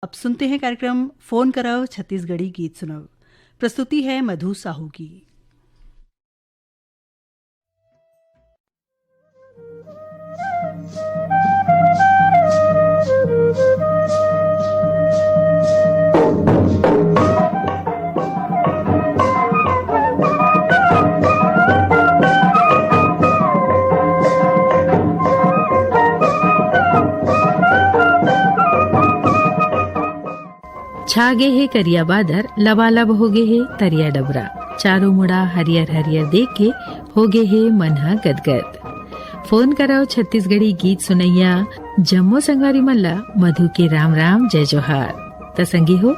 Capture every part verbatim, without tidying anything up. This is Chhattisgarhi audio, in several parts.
अब सुनते हैं कार्यक्रम फोन करव छत्तीसगढ़ी गीत सुनव। प्रस्तुति है मधु साहू की। छा गे हे करिया बादर, लबालब हो गे हे तरिया डबरा। चारों मुड़ा हरियर हरियर देख के हो गे हे मन ह गदगद। फोन करव छत्तीसगढ़ी गीत सुनैया जम्मो संगवारी मन ला मधु के राम राम जय जोहार। त संगी हो,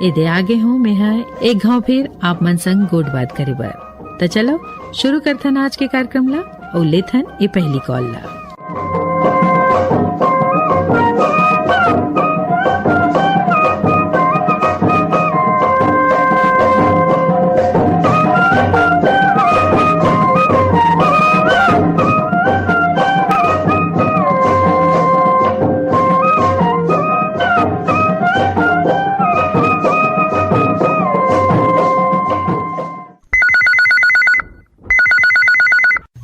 एदे आ गे हों मेंहा एक घांव फिर आप मन संग गोठ बात करे बर। त चलो शुरू करथन आज के कार्यक्रम ला अउ लेथन ए पहली कॉल ला।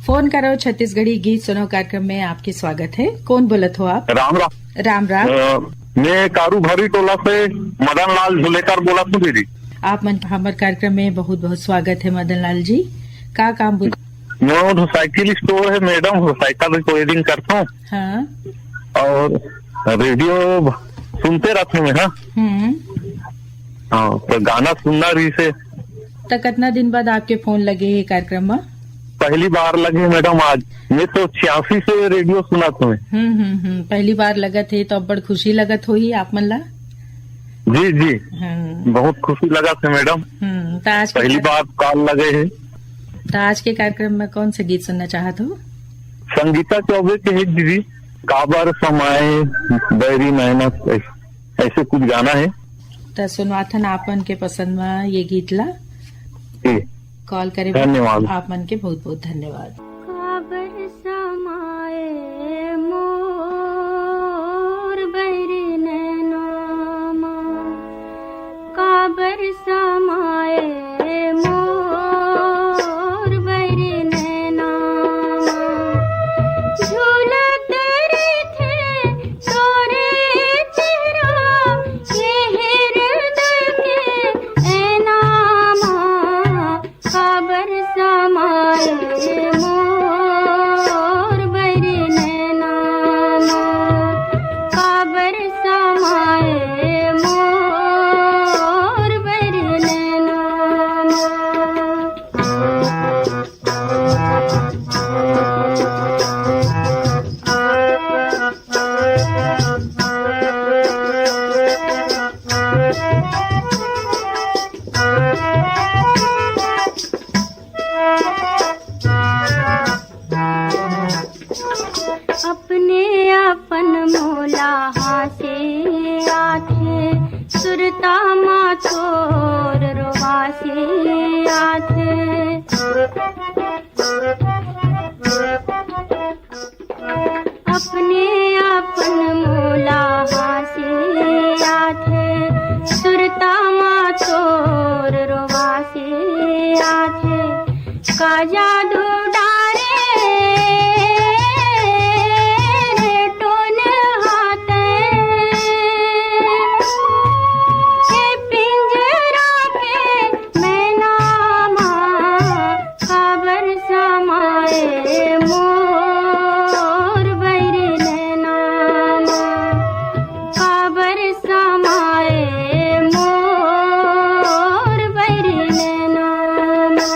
फोन करव छत्तीसगढ़ी गीत सुनव कार्यक्रम में आपके स्वागत है। कौन बोलत हो आप? राम राम। राम राम। अ, मैं कारू भरी टोला से मदन लाल झुलेकर बोलत हूँ दीदी। आप मन हमर कार्यक्रम में बहुत बहुत स्वागत है मदन लाल जी। का काम बोल? मोर साइकिल स्टोर है मैडम, साइकिल रिपेयरिंग करता हूँ। हाँ। और रेडियो सुनते रहता हूँ मैं। हाँ। हम्म। हाँ, तो गाना सुनना रहिसे। त कतना दिन बाद आपके फोन लगे हे कार्यक्रम म? पहली बार लगे मैडम आज। मैं तो छियासी से रेडियो सुनत हूँ। हम्म, हम्म, हम्म। पहली बार लगत हे तो अब्बड़ खुशी लगत होही आप मन ला? जी, जी। हम्म। बहुत खुशी लगत हे मैडम। हम्म, त आज के पहली बार कॉल लगे हे। त आज के कार्यक्रम में कौन से गीत सुनना चाहत हो? संगीता चौबे के हे दीदी, काबर समाए बैरी नैना, ऐसे, ऐसे कुछ गाना है। त सुनवाथन आपन के पसंद म ये गीत ला। जी। कॉल करे बर धन्यवाद। आप मन के बहुत बहुत धन्यवाद। काबर समाए मोर बैरी नैना मा, काबर समाए मोर बैरी नैना मा, झूलत रहिथे तोरे चेहरा, ये हृदय के ऐना मा, काबर समाए मोर बैरी नैना मा, काबर समाए मोर बैरी नैना मा। अपने अपन मोला हाँसे आथे, सुरता मा तोर रोवासे आथे। अपने अपन मोला हाँसे आथे, सुरता मा तोर रोवासे आथे। का जादू डारे रे टोन हाथे, हे पिंजरा के मैना मा, काबर समाए मोर बैरी नैना मा, काबर समाए मोर बैरी नैना मा।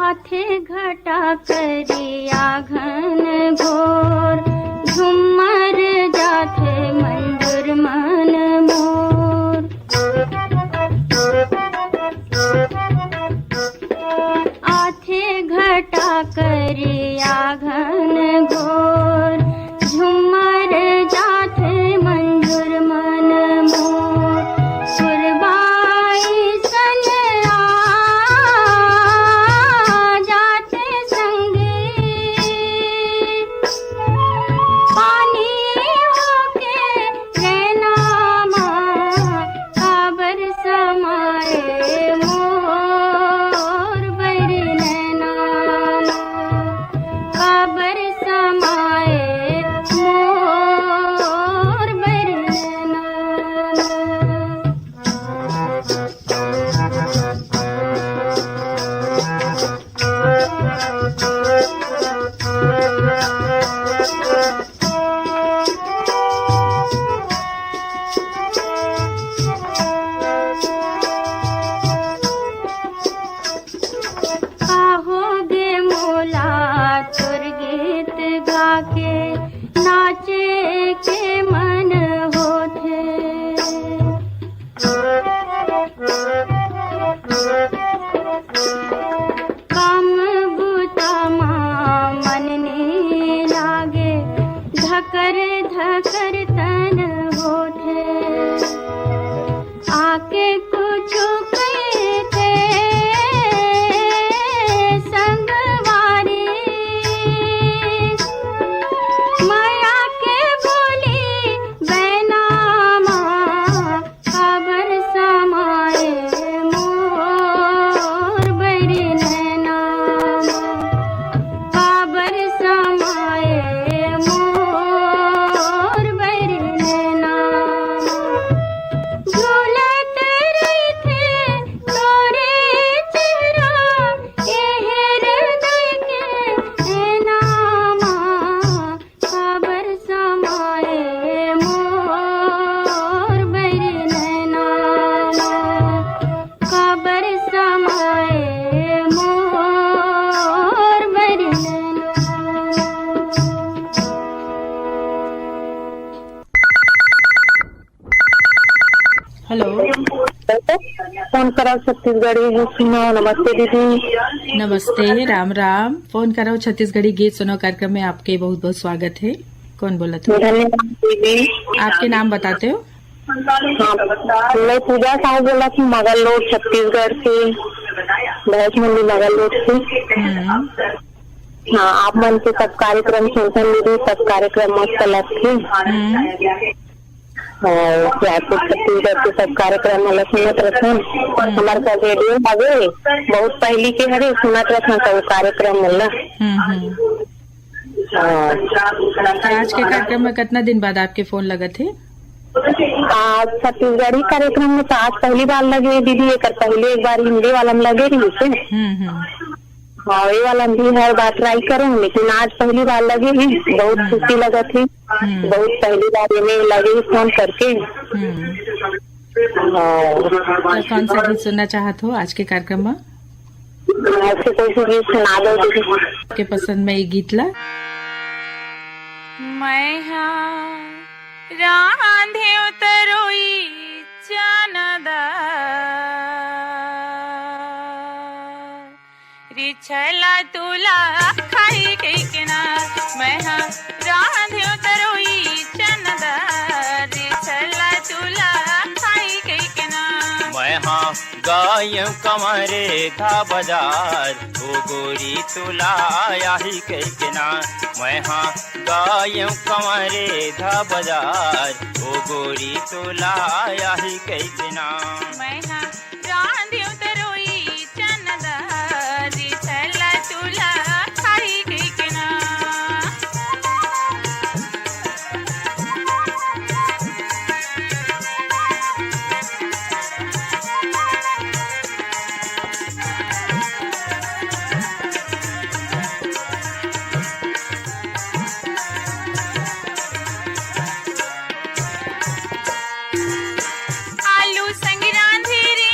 आथे घटा करिया घन समाए मोर बैरी नैना। कहोगे मोला तोर गीत गाके नाचे के मन होथे। काम बुता मा मन नी लागे, धकर धकर तन होथे। आके कुछु कहिथे संगवारी, मया के बोली बैना मा, काबर समाए मोर बैरी नैना मा, काबर समाए मोर बैरी नैना मा। झूलत रहिथे तोरे चेहरा, ए हृदय के ऐना मा, काबर समाए मोर बैरी नैना मा, काबर समाए मोर बैरी नैना मा। हेलो। फोन करा छत्तीसगढ़ी गीत सुनाओ। नमस्ते दीदी। नमस्ते, राम राम। फोन करो छत्तीसगढ़ी गीत सुनो कार्यक्रम में आपके बहुत बहुत स्वागत है। कौन बोला था? धन्यवाद दीदी। आपके नाम बताते हो? हाँ, मैं पूजा साहू बोला थी, मगल रोड, छत्तीसगढ़ से, भैंस मंडी मगल रोड से। हम्म। हाँ, आप मन के सब कार्यक्रम सुनथन दीदी, सब कार्यक्रम मस्त लगथे। हम्म। और रायपुर छत्तीसगढ़ के सब कार्यक्रम वाला सुनत रथन। हम्म। हमारे सब रेडियो हवे, बहुत पहली के हरे, सुनत रथन सब कार्यक्रम वाला। हम्म, हम्म। हाँ। तो आज के कार्यक्रम में कितना दिन बाद आपके फोन लगत है? आज छत्तीसगढ़ी कार्यक्रम में तो आज पहली बार लगे दीदी, एक पहले एक बार हिंदी वाला में लगे रही से। हम्म, हम्म। हाँ, ये वाला भी हर बार ट्राई करूँ, लेकिन आज पहली बार लगे ही, बहुत हम्म। खुशी लगत है। हम्म। बहुत पहली बार ये लगे ही फोन करके। हम्म। हाँ। तो कौन सा गीत सुनना चाहत हो आज के कार्यक्रम में? आज के कोई से गीत सुना दो दीदी। के पसंद में ये गीत ला। मैं हाँ रांधेव तरोई चना दार, रे छला तुला खाई कहिके ना, मैं हा रांधेव तरोई चना दार, रे छला तुला खाई कहिके ना। मैं हा गायव कमरे था बाजार, ओ गोरी तुला आही कहिके ना। मैं हा गायव कमरे था बाजार, ओ गोरी तुला आही कहिके ना। मैं हा रांधेव तरोई चना दार, रे छला तुला खाई कहिके ना। आलू संग रांधे रे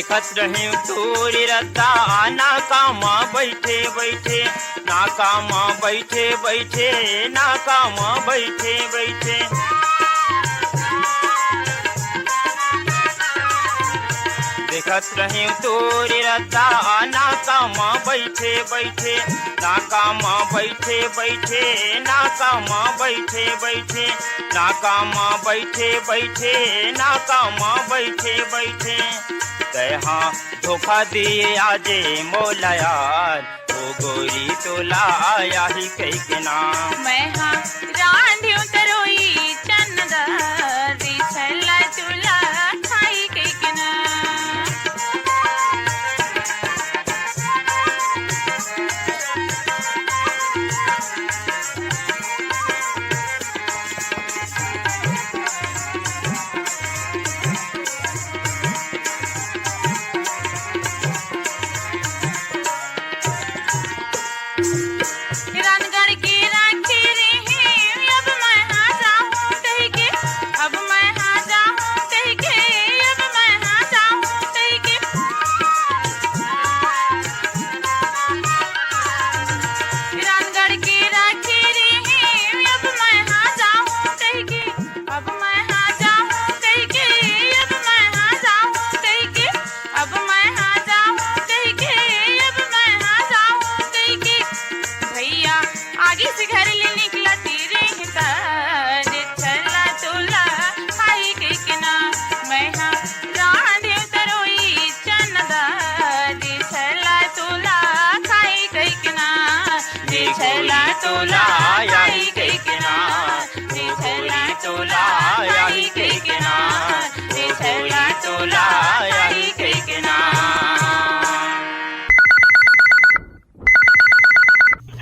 देखत रहे तोरे रद्दा, ना काम बैठे बैठे, ना काम बैठे बैठे, ना काम बैठे बैठे। देखत रहे तोरे रद्दा, ना काम बैठे बैठे, ना काम बैठे बैठे, ना काम बैठे बैठे, ना काम बैठे बैठे, ना काम बैठे बैठे। तैं हा धोखा दिए आजे मोला यार, ओ गोरी तोला आया ही कहिके ना। मैं हा रांधियो तरोई चना दार, रे छल्ला तोला खाई कहिके ना। रानगढ़ के राखे रेहे, अब मैं हा जाहूं कहिके, अब मैं हा जाहूं कहिके, अब मैं हा जाहूं कहिके। रानगढ़ के राखे रेहे, अब मैं हा जाहूं कहिके, अब मैं हा जाहूं कहिके, अब मैं हा जाहूं कहिके, अब मैं हा जाहूं कहिके, अब मैं हा जाहूं कहिके। भैया आगे से घर ले निकलती रहिता, रे छल्ला तोला खाई कहिके ना। मैं हा रांधे तरोई चना दार, रे छल्ला तोला खाई कहिके ना। रे छल्ला तोला खाई कहिके ना। रे छल्ला तोला खाई कहिके ना। रे छल्ला तोला खाई कहिके ना।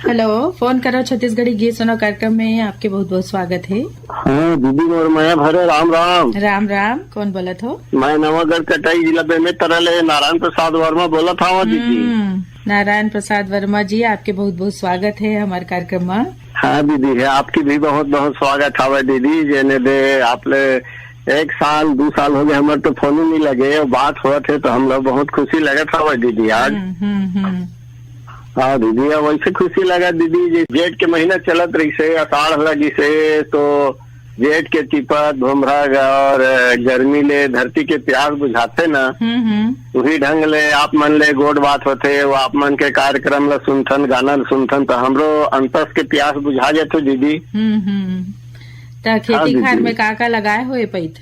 हेलो, फोन करो छत्तीसगढ़ी गीत सुनो कार्यक्रम में आपके बहुत बहुत स्वागत है। हाँ दीदी, मोर मया भरे राम राम। राम राम, कौन बोलत हो? मैं नवागढ़ कटाई, जिला बेमेतरा ले नारायण प्रसाद वर्मा बोलत हवं दीदी। हम्म, नारायण प्रसाद वर्मा जी, आपके बहुत बहुत स्वागत है हमारे कार्यक्रम में। हाँ दीदी, है आपकी भी बहुत बहुत स्वागत हवय दीदी, जेने दे आप ले एक साल दू साल हो गए, हमारे तो फोन ही नहीं लगे, बात होत है तो हम लोग बहुत खुशी लगत हवय दीदी आज। हम्म, हम्म, हम्म। हाँ दीदी, अब वैसे खुशी लगा दीदी, जे जेठ के महीना चलत रहिसे, आषाढ़ लगिसे, तो जेठ के तिपत भोमरा और गर्मी ले धरती के प्यास बुझाथे ना, हम्म, हम्म। उही ढंग ले आप मन ले गोठ बात होथे, वो आप मन के कार्यक्रम ला सुनथन, गाना ला सुनथन, तो हमरो अंतस के प्यास बुझा जाथे दीदी। हम्म, हम्म। त खेती हाँ, खार दीदी। में का का लगाए हो ए पइत?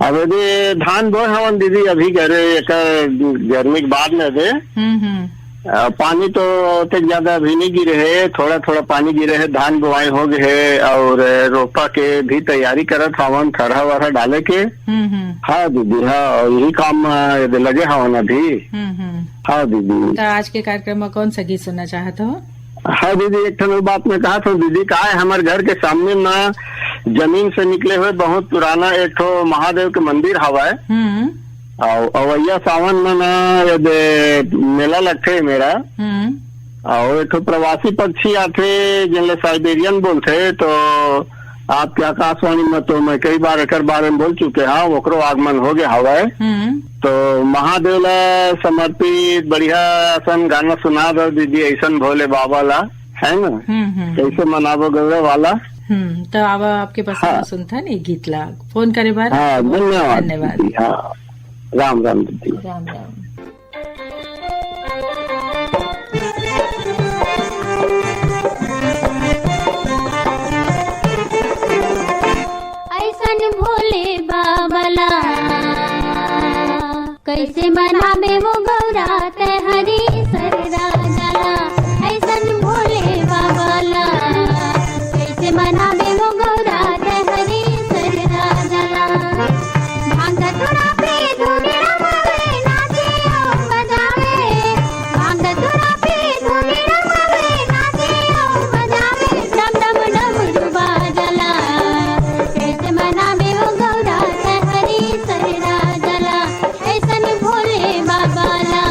अब यदि धान बोए हवन दीदी, अभी गरे एकर गर्मी के बाद में दे। हम्म, हम्म। अ, पानी तो ओतेक ज्यादा अभी नहीं गिरे है, थोड़ा थोड़ा पानी गिरे है, धान बोआई हो गए है और रोपा के भी तैयारी करत हवन, थरहा वरहा डाले के। हम्म, हम्म। हाँ दीदी, हाँ, यही काम में यदि लगे हवन अभी। हम्म, हम्म। हाँ दीदी। तो आज के कार्यक्रम में कौन सा गीत सुनना चाहत हो? हाँ दीदी, एक ठन बात मैं कहा था दीदी, का है, हमारे घर के सामने ना जमीन से निकले हुए बहुत पुराना एक ठो महादेव के मंदिर हवा है। हम्म। और अवैया सावन में ना यदि मेला लगथे मेरा, हम्म। और एक ठो प्रवासी पक्षी आथे, जिनले साइबेरियन बोलथे, तो आपके आकाशवाणी में तो मैं कई बार एकर बारे में बोल चुके हूँ, ओकरो आगमन हो गया हवा है। हम्म। तो महादेव ला समर्पित बढ़िया असन गाना सुना दो दीदी, ऐसन भोले बाबा ला, है ना? हम्म, हम्म। कैसे मनाबो गौरव वाला? हम्म, तो अब आपके पसंद हाँ। सुनता नहीं गीत ला। फोन करे बार हाँ, धन्यवाद धन्यवाद। दीदी, हाँ। राम राम दीदी। राम राम। ऐसन भोले बाबा ला कैसे मनाबे वो गौरा तैं हरी सरदा जला। ऐसन भोले बाबा ला कैसे मनाबे वो गौरा तैं हरी सरदा जला। भांग धतूरा पे धूनी रमावे, नाचे और बजावे। भांग धतूरा पे धूनी रमावे, नाचे और बजावे। डम डम डमरू बाजला, कैसे मनाबे वो गौरा तैं हरी सरदा जला। ऐसन भोले बाबा ला,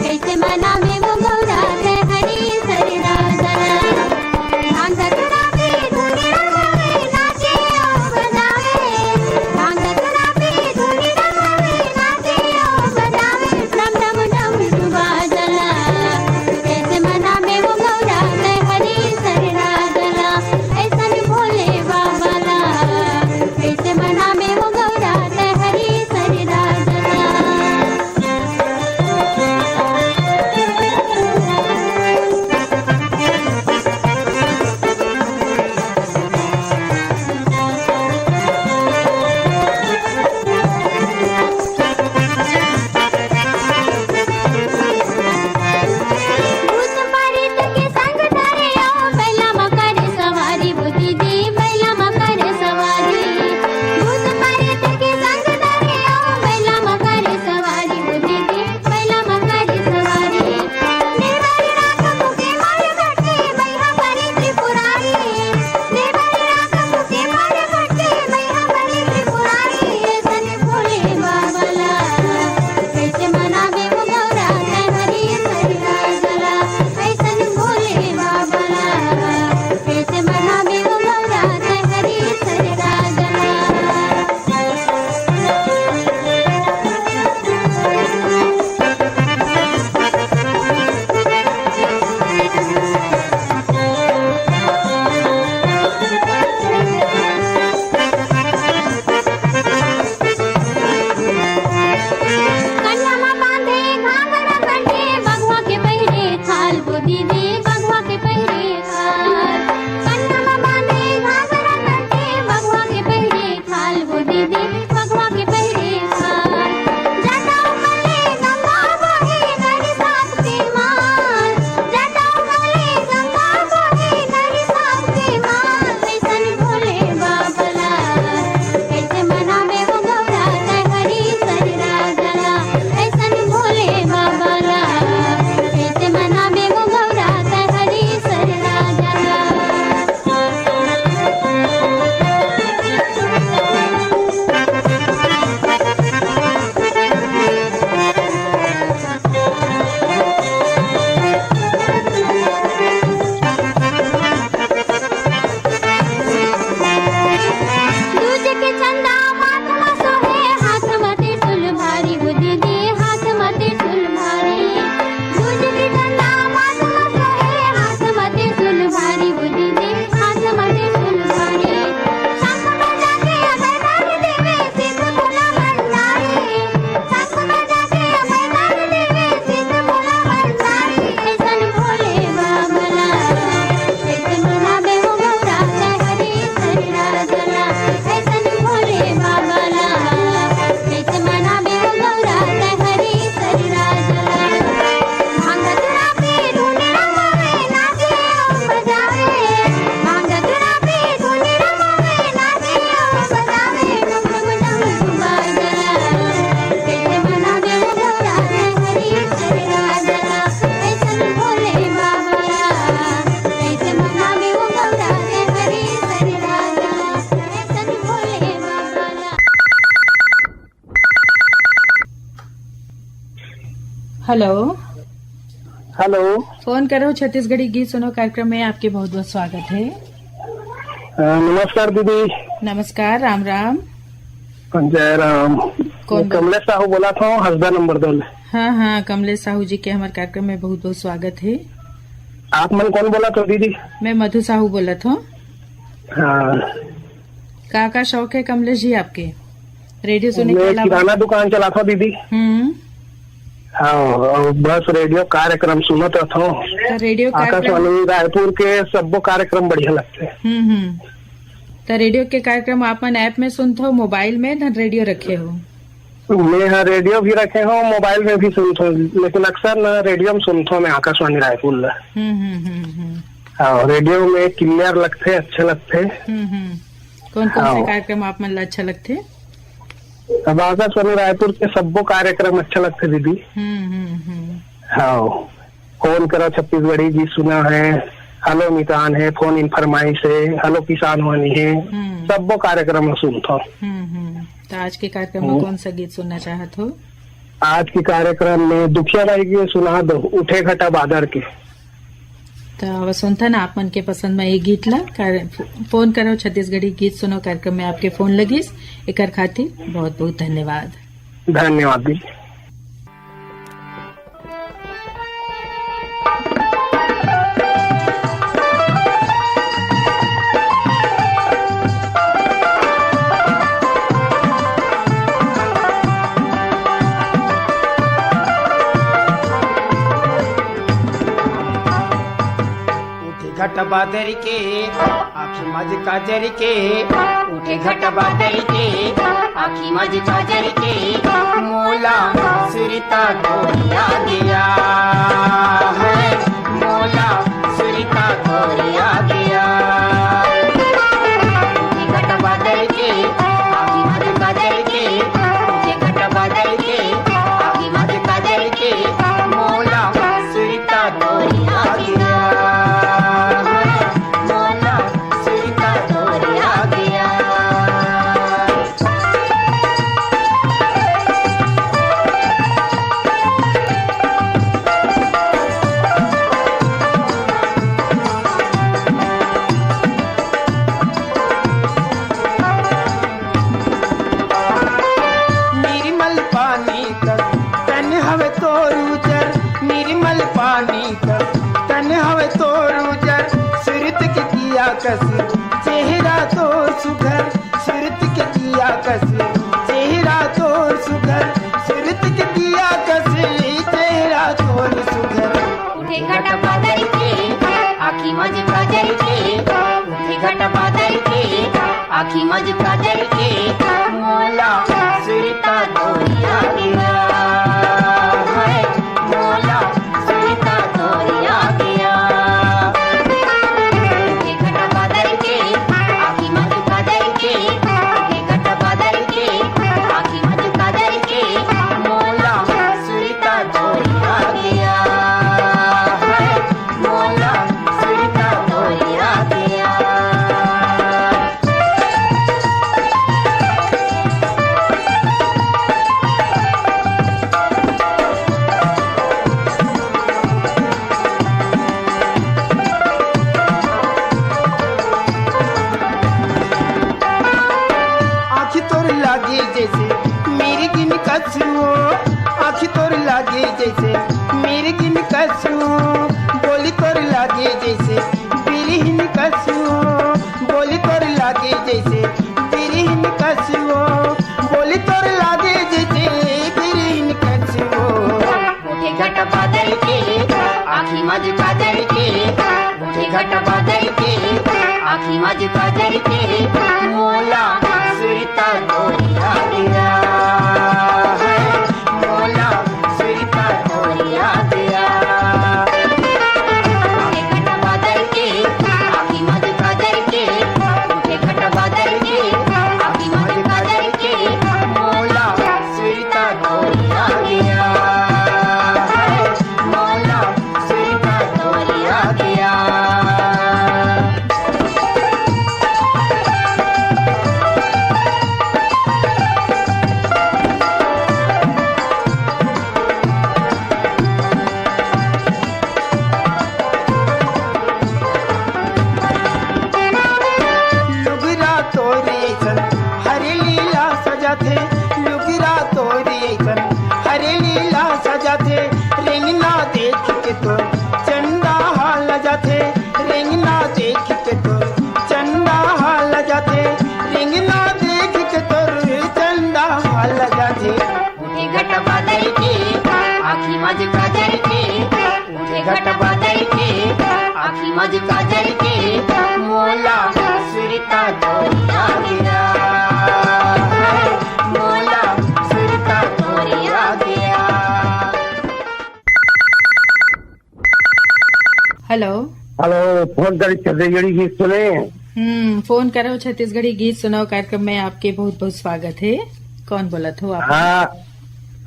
कैसे हेलो। हेलो। फोन करो छत्तीसगढ़ी गीत सुनो कार्यक्रम में आपके बहुत बहुत स्वागत है। अ, नमस्कार दीदी। नमस्कार, राम राम। जय राम। कौन बोल- कमलेश साहू बोलत हूँ, हसदा नंबर दो ले। हाँ, हाँ, कमलेश साहू जी के हमारे कार्यक्रम में बहुत बहुत स्वागत है। आप मन कौन बोलत हो दीदी? मैं मधु साहू बोलत हूँ। हाँ। का का शौक है कमलेश जी आपके? रेडियो सुने के मैं अलावा? किराना दुकान चलाथों दीदी। हम्म। हाँ, और बस रेडियो कार्यक्रम सुनत रथों। तो रेडियो कार्यक्रम आकाशवाणी रायपुर के सब्बो कार्यक्रम बढ़िया लगथे। हम्म, हम्म। तो रेडियो के कार्यक्रम आप मन ऐप में सुनत हो, मोबाइल में धन रेडियो रखे हो? मैं हाँ रेडियो भी रखे हूँ, मोबाइल में भी सुनत हूँ, लेकिन अक्सर ना रेडियो में सुनत हूँ मैं आकाशवाणी रायपुर ला। हम्म, हम्म, हम्म, हम्म। हाँ, रेडियो में क्लियर लगथे, अच्छे लगथे। हम्म, हम्म। कौन कौन से हाँ। कार्यक्रम आप मन ला अच्छा लगथे? अब आकाशवाणी रायपुर के सब्बो कार्यक्रम अच्छा लगथे दीदी। हम्म, हम्म, हम्म। हाँ, फोन करो छत्तीसगढ़ी गीत सुना है, हेलो मितान है, फोन इन फरमाइश है, हेलो किसान वाणी है, हम्म। सब्बो कार्यक्रम में सुनथो। हम्म, हम्म। तो आज के कार्यक्रम में हम्म। कौन सा गीत सुनना चाहत हो? आज के कार्यक्रम में दुखिया बाई के सुना दो, उठे घटा बादर के। तो अब सुनथन आप मन के पसंद में ये गीत ला। कार-, फोन करो छत्तीसगढ़ी गीत सुनो कार्यक्रम में आपके फोन लगिस, एकर खातिर बहुत बहुत धन्यवाद। धन्यवाद दीदी। उठे घट बादर के, आँखी मज काजर के। उठे घट बादर के, आँखी मज काजर के। मोला सुरता तोरी आ गया है, मोला सुरता तोरी आ गया। उठे घट बादर के, आँखी मज काजर के। उठे घट बादर के, आँखी मज काजर के। मोला सुरता तोरी आ गया, मोला सुरता तोरी आ गया। निर्मल पानी कस तन हवे तोर उजर, निर्मल पानी कस तन हवे तोर उजर। सुरत के दिया कस चेहरा तोर सुघर, सुरत के दिया कस चेहरा तोर सुघर, सुरत के दिया कस चेहरा तोर सुघर। उठे घट बादर के, आँखी मज काजर के। उठे घट बादर के, आँखी मज काजर के। मोला सुरता तोरी आ गया है, मोला सुरता तोरी आ गया। उठे घट बादर के, आँखी मज काजर के। उठे घट बादर के, आँखी मज काजर के। मोला सुरता तोरी आ गया है, मोला सुरता तोरी आ गया। आँखी तोर लागे जैसे मिर्गिन कस ओ, आँखी तोर लागे जैसे मिर्गिन कस ओ, बोली तोर लागे जैसे बिरहिन कस ओ, बोली तोर लागे जैसे बिरहिन कस ओ, बोली तोर लागे जैसे बिरहिन कस ओ। उठे घट बादर के, आँखी मज काजर के। उठे घट बादर के, आँखी मज काजर के। मोला सुरता तोरी आ गया है, मोला सुरता तोरी आ गया। उठे घट बादर के, आँखी मज काजर के। उठे घट बादर के, आँखी मज काजर के। मोला सुरता तोरी आ गया है, मोला सुरता तोरी आ गया। घट बदल के, आँखी मज काजल के, मोला सुरता तोर याद आ, मोला सुरता तोर याद आ। हेलो। हेलो, फोन करी छत्तीसगढ़ी गीत सुने। हम्म, फोन करो छत्तीसगढ़ी गीत सुनाओ कार्यक्रम में आपके बहुत बहुत स्वागत है। कौन बोलत हो आप? हाँ,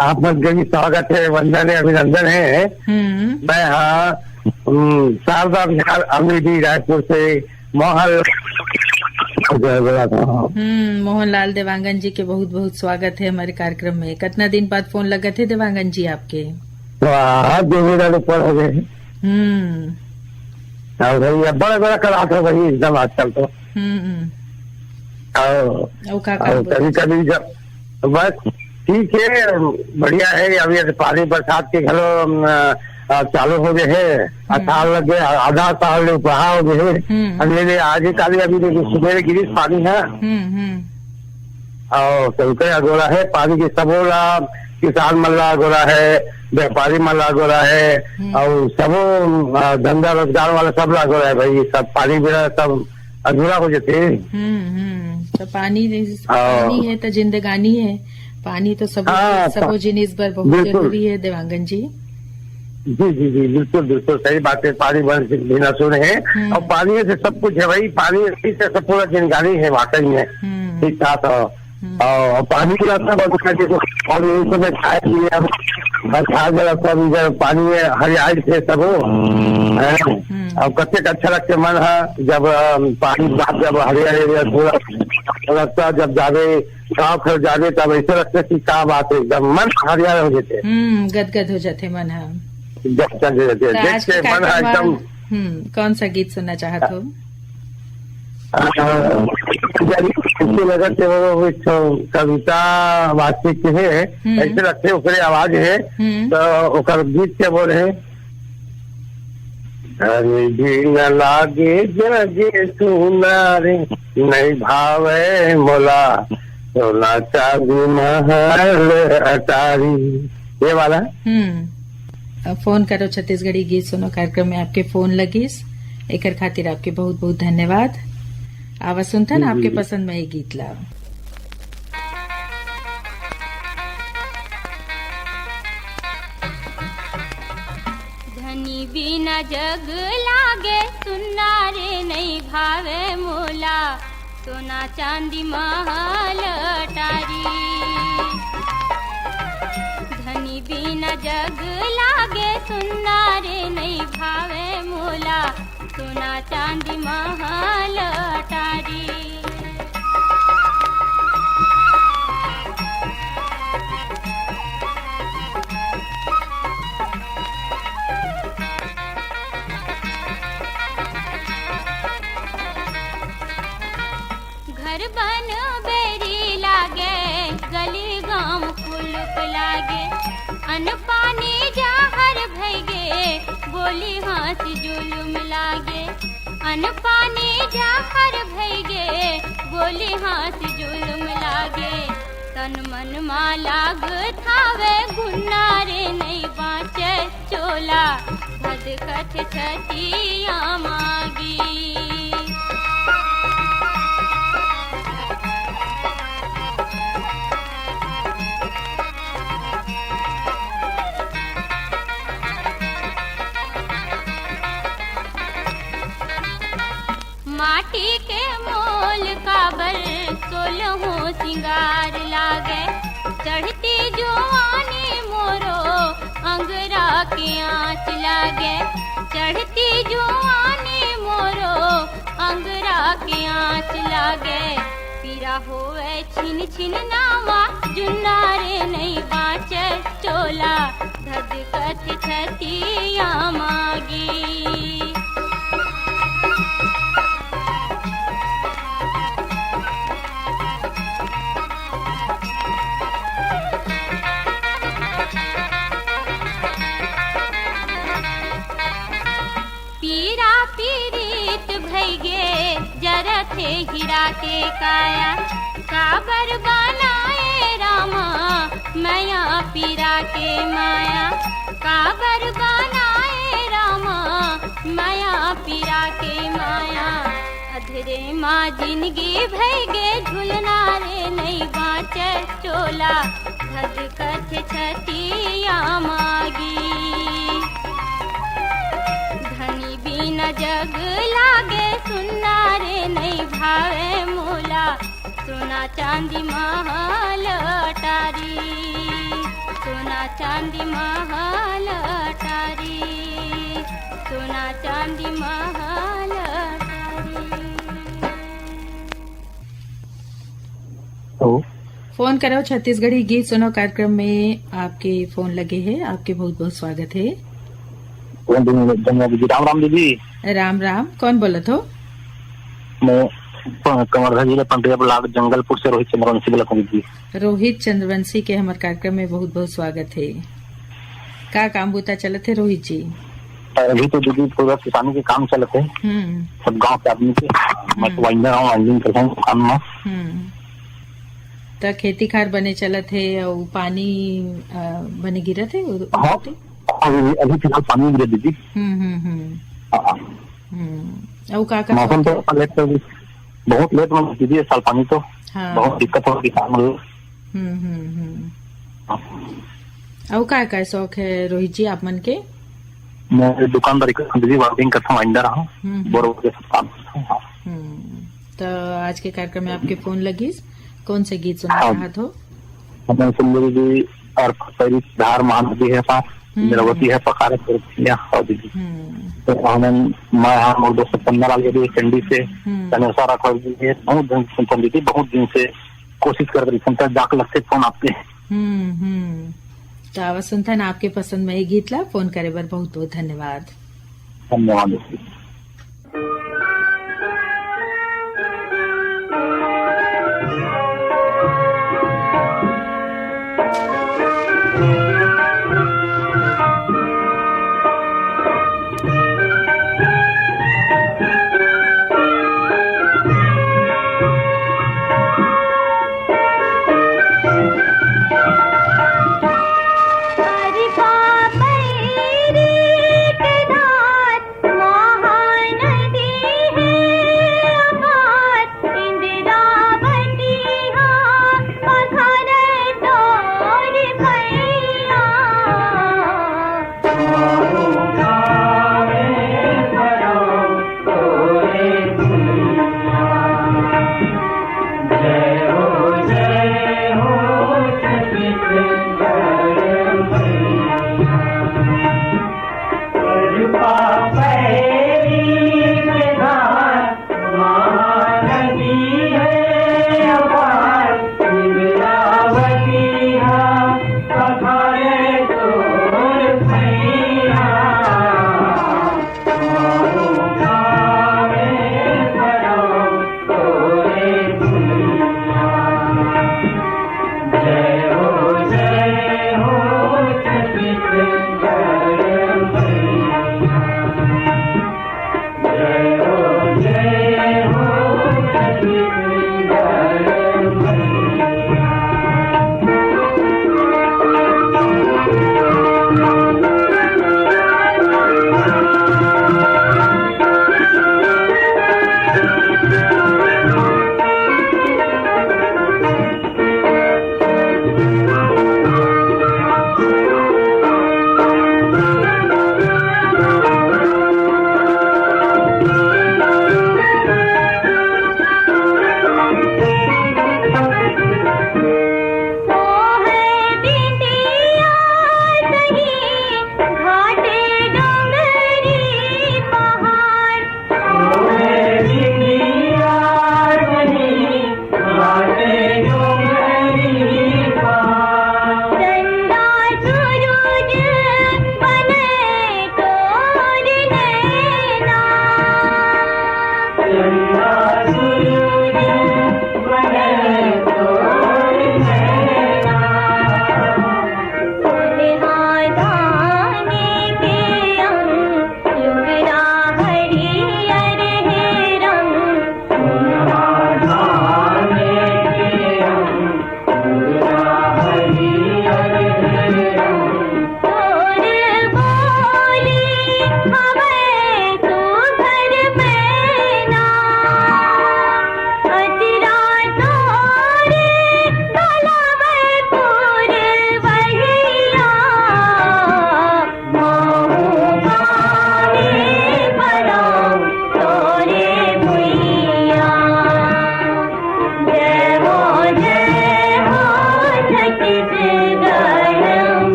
आप मन के भी स्वागत है, वंदन है, अभिनंदन है। हम्म। मैं, हाँ, हम्म, शारदा विहार अमृति रायपुर से मोहन जय बोला था। हम्म, मोहनलाल देवांगन जी के बहुत बहुत स्वागत है हमारे कार्यक्रम में। कितना दिन बाद फोन लगत है देवांगन जी आपके? वाह, दो मिनट ऊपर हो गए। हम्म। और भाई, अब बड़ा बड़ा कलाकार भाई एकदम आजकल तो। हम्म, हम्म। और, और का, का और बोलते कभी हैं? कभी जब, बस ठीक है, बढ़िया है। अभी ये पानी बरसात के घलो, अम, अ, चालू हो गए है, हम्म। अषाढ़ लग गए, आधा साल ले उपहा हो गए है। हम्म। अगले ले आज ही काली अभी देखो, सुबह गिरी पानी है। हम्म, हम्म। और सबके अगोरा है, पानी के सबो ला, किसान मन ला अगोरा है, व्यापारी मन ला अगोरा है, हम्म। और सबो, अ, धंधा रोजगार वाला सब ला अगोरा है भाई। सब पानी बिना सब अधूरा हो जाते हैं। हम्म, हम्म। तो पानी, हाँ। पानी है तो जिंदगानी है। पानी तो सब, हाँ, सबो पा-, जिनिस बर बहुत बिल्कुल। जरूरी है देवांगन जी। जी, जी, जी, बिल्कुल, बिल्कुल सही बात है। पानी बन-, बिना सुन है, हम्म। और पानी से सब कुछ है भाई, पानी से सब पूरा जिंदगानी है वाकई में। हम्म। ठीक ठाक है। हम्म। और पानी की रास्ता बंद कर दे तो, और यही सब खाए पिए हम, बरसात जब सब इधर पानी में हरियाली से सब हो, है। हम्म। और कत्ते अच्छा लगते मन है जब, अम, पानी साफ, जब हरियाली, हरियाली पूरा रास्ता जब जावे, गाँव घर जावे तब ऐसे लगते कि क्या बात है, एकदम मन हरियाली हो जाते। हम्म, गदगद हो जाते मन है। गदगद हो जाते, तो आज देख के के मन है कार्यक्रम एकदम। हम्म, कौन सा गीत सुनना चाहत हो? अ, जरी खुशी लगत है, वो एक ठो कविता वाचिक है, हम्म। ऐसे लगते ओकरे आवाज है, हम्म। तो ओकर गीत के बोल है, "अरे जी न लागे जगे सुना रे, नहीं भावे मोला सोना चांदी महल अटारी।" ये वाला। हम्म। अ, फोन करो छत्तीसगढ़ी गीत सुनो कार्यक्रम में आपके फोन लगिस, एकर खातिर आपके बहुत बहुत धन्यवाद। आवा सुनथन जी, जी, आपके जी। पसंद में ये गीत ला। धनी बिना जग लागे सुन्ना रे, नहीं भावे मोला सोना चांदी महल अटारी। धनी बिना जग लागे सुन्ना रे, नहीं भावे मोला सोना चांदी महल अटारी। घर बन बेरी लागे, गली गाम कुलुप लागे, अन्न पानी जहर भइगे, बोली हाँस जुलुम लागे। अन्न पानी जहर भइगे, बोली हाँस जुलुम लागे। तन मन मा लागत हावे गुन्ना रे, नइ बाँचे चोला, धधकत छतिया मागी। माटी के मोल काबर, सोलहो सिंगार लागे। चढ़ती जुआनी मोरो, अंगरा के आँच लागे। चढ़ती जुआनी मोरो, अंगरा के आँच लागे। पीरा होवे छिन छिन नावा, जुन्ना रे नइ बाँचे चोला, धधकत छतिया मागी। पीरा पीरित भइगे, जरथे हीरा के काया। काबर बनाए रामा, मया पीरा के माया। काबर बनाए रामा, पीरा के माया अधरे मा जिनगी भई गे झुलना रे, नइ बाँचे चोला भदकत छतिया मागी। धनी बिना जग लागे सुन्ना रे, नइ भावे मोला सोना चांदी महल अटारी, सोना चांदी महल अटारी, सोना चांदी महल अटारी। हेलो। फोन करो छत्तीसगढ़ी गीत सुनो कार्यक्रम में आपके फोन लगे है, आपके बहुत बहुत स्वागत है। फोन देने में धन्यवाद दीदी। राम राम दीदी। राम राम, कौन बोलत हो? मैं प-, कवर्धा जिला पंडरिया ब्लॉक जंगलपुर से रोहित चंद्रवंशी बोलत हूँ दीदी। रोहित चंद्रवंशी के हमारे कार्यक्रम में बहुत बहुत स्वागत है। का काम बूता चलत है रोहित जी? अभी तो दीदी पूरा किसानी के काम चलत है, हम्म। सब गांव के आदमी के। मैं तो हम्म। वाइंडर हूँ, वाइंडिंग करता हूँ दुकान में। हम्म। त खेती खार बने चलत है और पानी, अ, बने गिरत है उ-, हाँ, उधर? अभी, अभी फिलहाल पानी गिरे दीदी। हम्म, हम्म, हम्म। हाँ। हम्म। और का का मौसम तो शौक है? लेट कर, बहुत लेट में दीदी इस साल पानी तो। हाँ। बहुत दिक्कत हो रही किसान लोग। हम्म, हम्म, हम्म। हाँ। और का का शौक है रोहित जी आप मन के? मैं दुकानदारी करता हूँ दीदी, वाइंडिंग करता हूँ, वाइंडर हूँ, हम्म, हम्म। बोर वगैरह सब काम करता हूँ। हाँ। हम्म। तो आज के कार्यक्रम में आपके फोन लगिस, कौन से गीत सुनना हाँ। चाहत हो? हमें सुंदरी जी और परी धार महानदी है पास, हम्म। इंद्रावती है पखारे पर, या और दीदी। हम्म। तो हमें मैं हम और दोस्त पंद्रह लाल दीदी चंडी से, हम्म। तनेसा राठौर जी है, बहुत दिन से सुनता दीदी, बहुत दिन से कोशिश कर रही सुनता, जाके लगते फोन आपके। हम्म, हम्म। तो आवाज सुनता ना आपके पसंद में ये गीत ला, फोन करे बर बहुत बहुत धन्यवाद। धन्यवाद।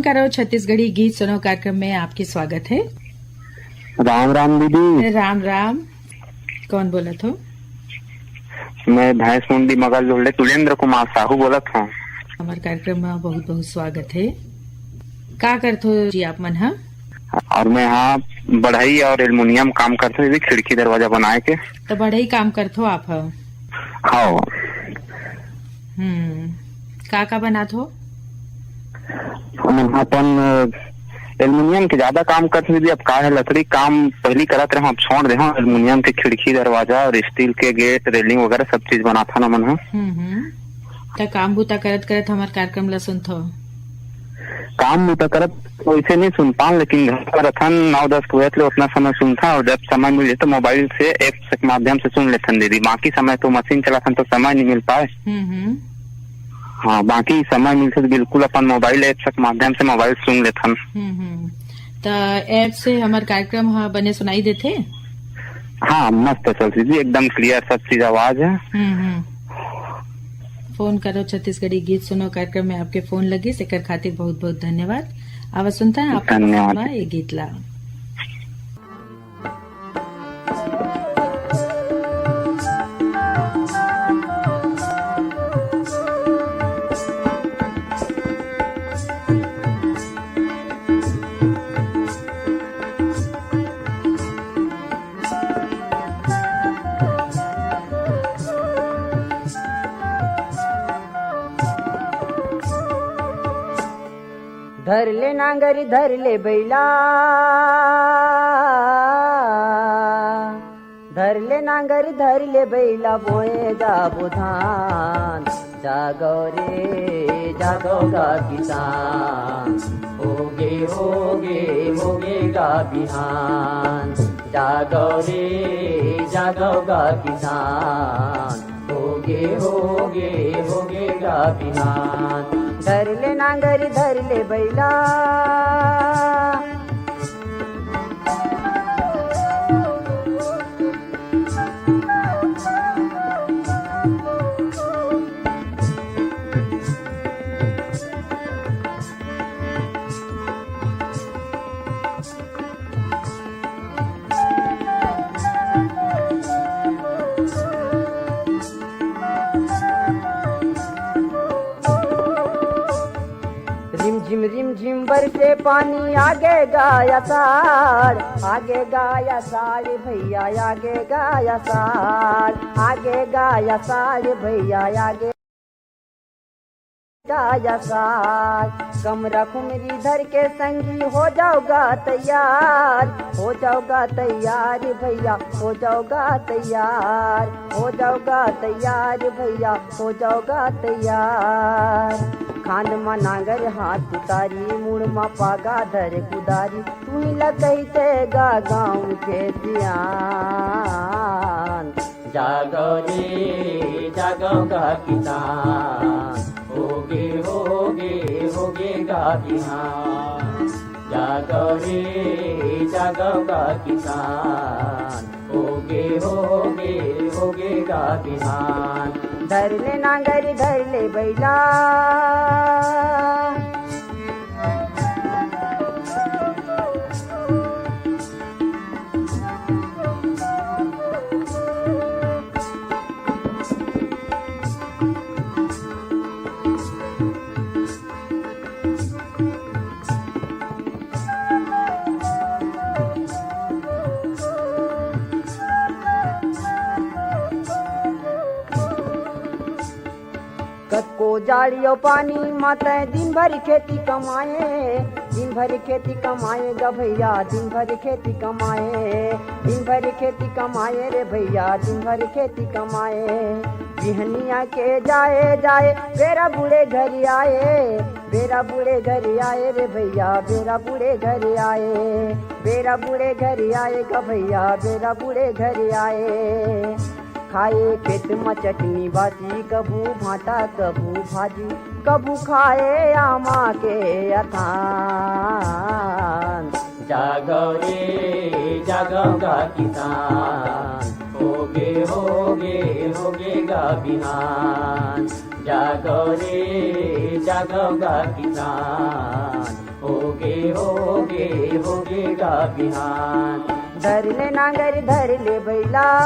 करो छत्तीसगढ़ी गीत सुनो कार्यक्रम में आपके स्वागत है। राम राम दीदी। राम राम। कौन बोलत हो? मैं भैंस मुंडी मगल जोड़ले तुलेंद्र कुमार साहू बोलत हूँ। हमारे कार्यक्रम में बहुत बहुत स्वागत है। का करत हो जी आप मन हा? और मैं यहाँ बढ़ई और एल्युमिनियम काम करत हूँ, खिड़की दरवाजा बनाए के। तो बढ़ई काम करत हो आप हा? हाँ। हम्म। का का बनात हो? हम अपन, अ, एल्युमिनियम के ज्यादा काम करत हन दीदी। अब का है, लकड़ी काम पहली करत रहे, अब छोड़ दे हन। एल्युमिनियम के खिड़की, दरवाजा और स्टील के गेट, रेलिंग वगैरह सब चीज बनात हन हमन ह। हम्म, हम्म। त काम बूता करत करत हमार कार्यक्रम ला सुनथो? काम बूता करत वैसे नहीं सुन पान, लेकिन घर पर रथन नौ दस के बजे ले उतना समय सुनथा, और जब समय मिले तो मोबाइल से एप्स के माध्यम से सुन लेथन दीदी। बाकी समय तो मशीन चलाथन तो समय नहीं मिल पाए। हम्म, हम्म। हाँ, बाकी समय मिलथे तो बिल्कुल अपन मोबाइल एप्स के माध्यम से मोबाइल सुन लेथन। हम्म, हम्म। त एप से हमर कार्यक्रम ह बने सुनाई देथे? हाँ, मस्त चलत हे जी, एकदम क्लियर सब चीज आवाज है। हम्म, हम्म। फोन करो छत्तीसगढ़ी गीत सुनो कार्यक्रम में आपके फोन लगिस, एकर खातिर बहुत बहुत धन्यवाद। आवा सुनथन आप धन्यवाद। ये गीत ला। धर ले नांगरी, धर ले बैला, धर ले नांगरी, धर ले बैला, बोए जाबो धान। जागो रे, जागो गा किसान, होगे, होगे, होगे गा बिहान। जागो रे, जागो गा किसान, होगे, होगे, होगे गा बिहान। धर ले नांगरी, धर ले बैला। रिमझिम रिमझिम बरसे पानी, आगे गा आषाढ़, आगे गा आषाढ़ भैया, आगे गा आषाढ़, आगे गा आषाढ़ भैया, आगे गा आषाढ़। कमरा खुमरी धर के संगी हो जाओगा तैयार, हो जाओगा तैयार भैया, हो जाओगा तैयार, हो जाओगा तैयार भैया, हो जाओगा तैयार। खांद म नांगर हाथ उतारी, मुड़ म पागा धर कुदारी, तुही ल कहिथे गा गाँव के सियान। जागो रे, जागो गा किसान, होगे, होगे, होगे गा बिहान। जागो रे, जागो गा किसान, होगे, होगे, होगे गा बिहान। धर ले नांगरी, धर ले बैला। कतको जाड़ी अउ पानी म तैं दिन भर खेती कमाए, दिन भर खेती कमाए ग भैया, दिन भर खेती कमाए, दिन भर खेती कमाए रे भैया, दिन भर खेती कमाए। बिहनिया के जाए जाए, बेरा बूड़े घर आए, बेरा बूड़े घर आए रे भैया, बेरा बूड़े घर आए, बेरा बूड़े घर आए ग भैया, बेरा बूड़े घर आए। खाए खेत म चटनी बाटी, कभू भांटा कभू भाजी, कभू खाए आमा के अथान। जागो रे, जागो गा किसान, होगे, होगे, होगे गा बिहान। जागो रे, जागो गा किसान, होगे, होगे, होगे गा बिहान। धर ले नांगर, धर ले बइला।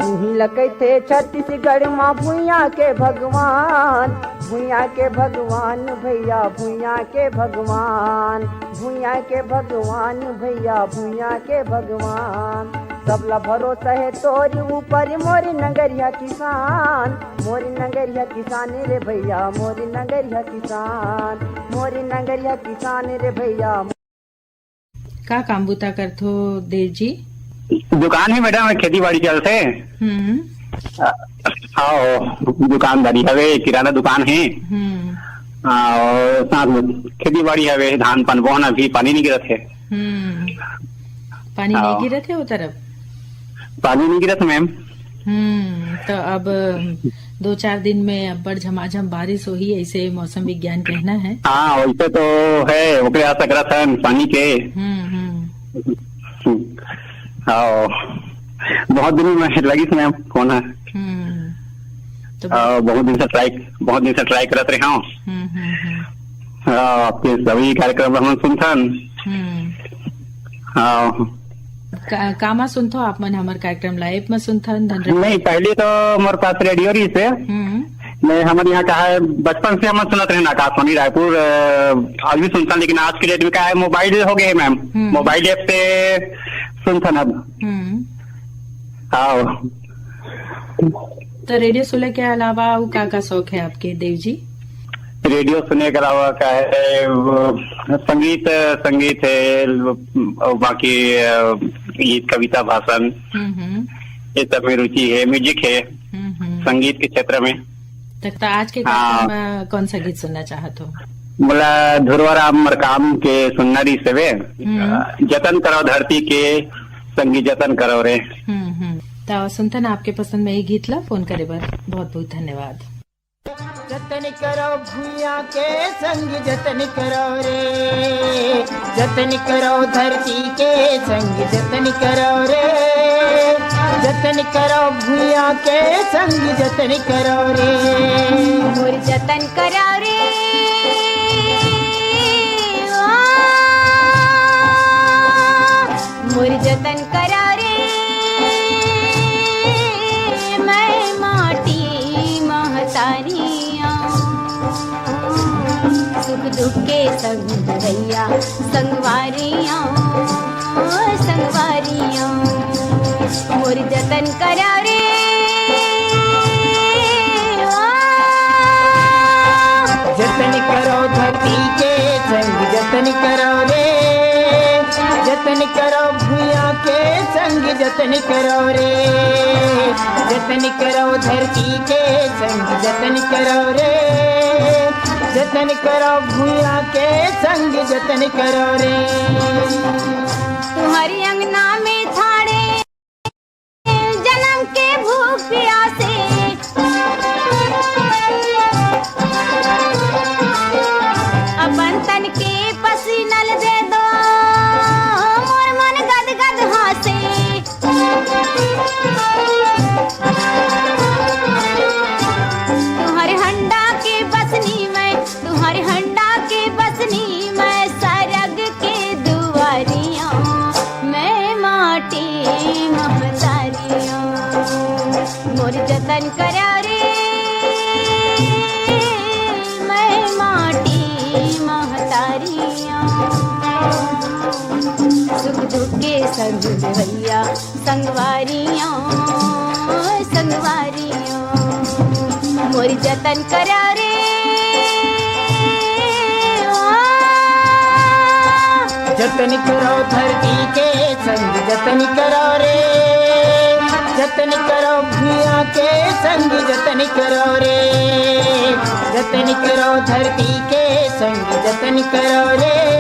उही ल कहिथे छत्तीसगढ़ म भुइयां के भगवान, भुइयां के भगवान भैया, भुइयां के भगवान, भुइयां के भगवान भैया, भुइयां के भगवान। सबला भरोसा हे तोर ऊपर मोर नगरिया किसान, मोर नगरिया किसान रे भैया, मोर नगरिया किसान, मोर नगरिया किसान रे भैया। का काम बूता करथो देव जी? दुकान हे मैडम, खेती बाड़ी चलथे। हम्म। अ, हाँ, दुकानदारी हवे, किराना दुकान हे। हम्म। हाँ, और साथ में खेती बाड़ी हवे, धान पान बोहना, अभी पानी नहीं गिरत हे। हम्म। पानी नहीं हाँ। गिरत हे वो तरफ? पानी नहीं गिरत मैम। हम्म, तो अब दो चार दिन में अब्बड़ झमाझम बारिश होही, ऐसे मौसम विज्ञान कहना है। हाँ, वैसे तो है, ओकरे आशा करत हन पानी के। हम्म, हम्म। हाँ, बहुत दिन में लगिस मैम फोन ह। हम्म, तो हाँ, बहुत दिन से ट्राई, बहुत दिन से ट्राई करत रहे हूँ। हम्म, हम्म, हम्म। हाँ, आपके सभी कार्यक्रम हम सुनथन। हम्म। हाँ। का-, कामा सुनथो आप मन हमर कार्यक्रम ला? App म सुनथन, धन रेडियो? नहीं, पहले तो मोर पास रेडियो रहिस हे। हम्म। मैं, हमर यहाँ का है, बचपन से हम सुनत रहे ना आकाशवाणी रायपुर, अ, आज भी सुनथन, लेकिन आज के डेट में का है, मोबाइल हो गए है मैम, हम्म। मोबाइल ऐप से सुनथन अब। हम्म। हाँ। तो रेडियो सुने के अलावा अउ का का शौक है आपके देव जी? रेडियो सुने के अलावा का है, वो संगीत, संगीत है, और बाकी, अ, गीत, कविता, भाषण, हम्म, हम्म। ये सब में रुचि है, म्यूजिक है, हम्म, हम्म। संगीत के क्षेत्र में। तक तो आज के हाँ। कार्यक्रम में कौन सा गीत सुनना चाहत हो? मोला ध्रुवराम मरकाम के सुनना रहिस हवे, हम्म। जतन करो धरती के, संगी जतन करो रे। हम्म, हम्म। तो सुनथन आपके पसंद में ये गीत ला। फोन करे बर बहुत बहुत धन्यवाद। जतन करो भुइयां के संग जतन करो रे, जतन करो धरती के संग जतन करो रे, जतन करो भुइयां के संग जतन करो रे। मोर जतन करो रे, ओ, मोर जतन करो रे, मैं माटी महतारिया। सुख दुख के संग भैया, संगवारिया, संगवारिया। मोर जतन करो रे, ओ। जतन करो धरती के संग जतन करो रे, जतन करो भुइयां के संग जतन करो रे, जतन करो धरती के संग जतन करो रे, जतन करो भुइयां के संग जतन करो रे। तुम्हारी अंगना में थाड़े जनम के भूख प्यासे, अपन तन के पसीनल दे दो, मोर मन गद गद हासे। तुहर हंडा के बसनी मैं, तुहर हंडा के बसनी मैं, सरग के दुआरिया मैं माटी महतारिया। मोर जतन करा रे, मैं माटी महतारिया। सुख दुख के संग भैया, संगवारिया, संगवारिया। मोर जतन करा रे, ओ। जतन करो धरती के संग जतन करो रे, जतन करो भुइयां के संग जतन करो रे, जतन करो धरती के संग जतन करो रे,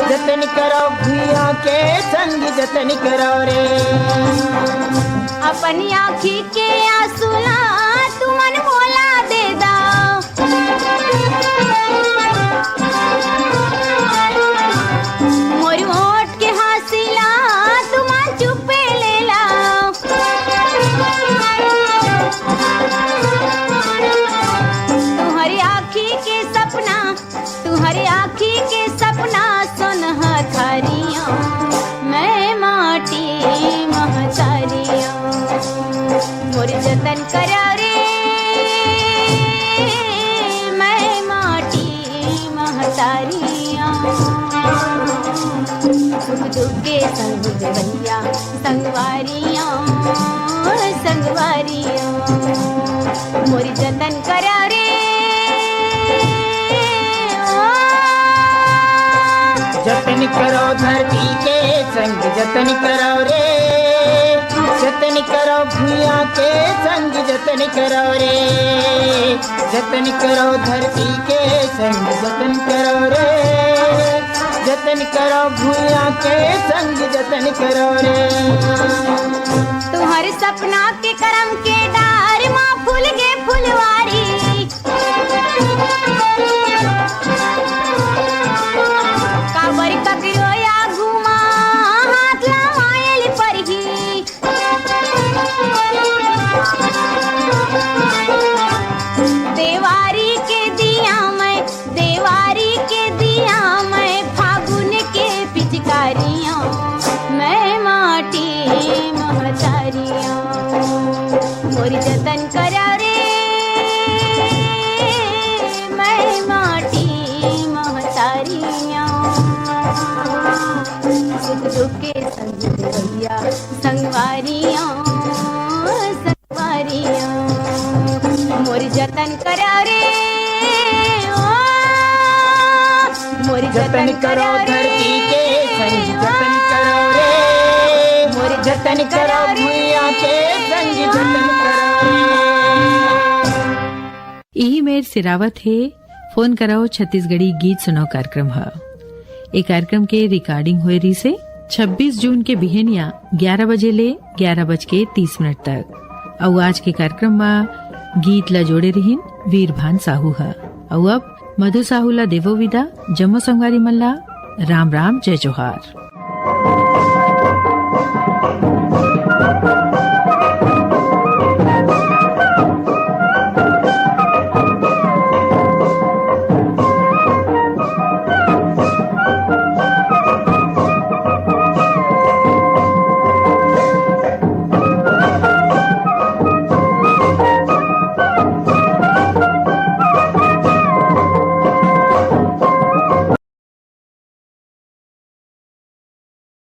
जतन जतन करो भुइयां के संग जतन करो रे। अपन आँखी के आंसू ला तुमन मोला दे दव। मोर ओठ के हंसी ला तुमन चुपे ले लव। तुहरे आँखी के सपना, तुहरे आँखी के सपना सोनहा थारिया, मैं माटी महतारिया। मोर जतन करा रे, मैं माटी महतारिया। सुख दुख के संग भैया संगवारिया, संगवारिया। मोर जतन करा रे, ओ। जतन करो धरती के संग जतन करो रे। जतन करो भुइयां के संग जतन करो रे। जतन करो धरती के संग जतन करो रे। जतन करो भुइयां के संग जतन करो रे। तुहर सपना के करम के डार मा फूल गे फुलवारी। काबर ककरो आगू मा हाथ लवायल परही। देवारी के दिया मैं, देवारी के दिया मैं, फागुन के पिचकारिया, मैं माटी महतारिया। मोर जतन करा रे, मैं माटी महतारिया। सुख दुख के संग भैया संगवारिया, संगवारिया। मोर जतन करा रे, ओ। मोर जतन करो धरती के संग जतन करो रे। मोर जतन करो भुइयां के संग जतन करो रे। इही मेर सिरावत हे फोन करव छत्तीसगढ़ी गीत सुनव कार्यक्रम ह। ए कार्यक्रम के रिकॉर्डिंग होए रिहिसे छब्बीस जून के बिहनिया ग्यारह बजे ले ग्यारह बज के तीस मिनट तक। अउ आज के कार्यक्रम म गीत ल जोड़े रिहिन वीरभान साहू ह। अउ अब मधु साहू ल देवो विदा, जम्मो संगवारी मन ल राम राम, जय जोहार।